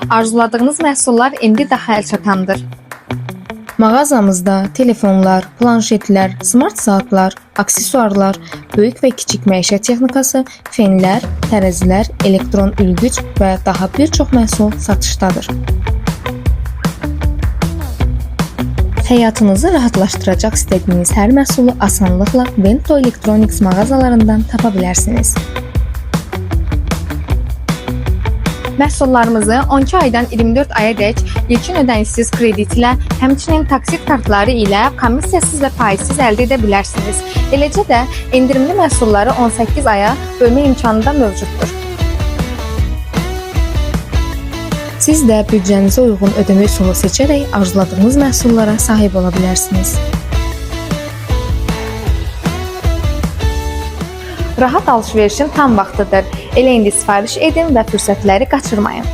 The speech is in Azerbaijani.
Arzuladığınız məhsullar indi daha əlçatandır. Mağazamızda telefonlar, planşetlər, smart saatlar, aksesuarlar, böyük və kiçik məişət texnikası, fenlər, tərəzilər, elektron ülgüc və daha bir çox məhsul satışdadır. Həyatınızı rahatlaşdıracaq istədiyiniz hər məhsulu asanlıqla Vento Electronics mağazalarından tapa bilərsiniz. Məhsullarımızı 12 aydan 24 aya dək ilkin ödənişsiz kredit ilə, həmçinin taksit kartları ilə komissiyasız və faizsiz əldə edə bilərsiniz. Eləcə də endirimli məhsulları 18 aya bölmə imkanı da mövcuddur. Siz də büdcənizə uyğun ödəmə üsulu seçərək arzuladığınız məhsullara sahib ola bilərsiniz. Rahat alış-verişin tam vaxtıdır. Elə indi sifariş edin və fürsətləri qaçırmayın.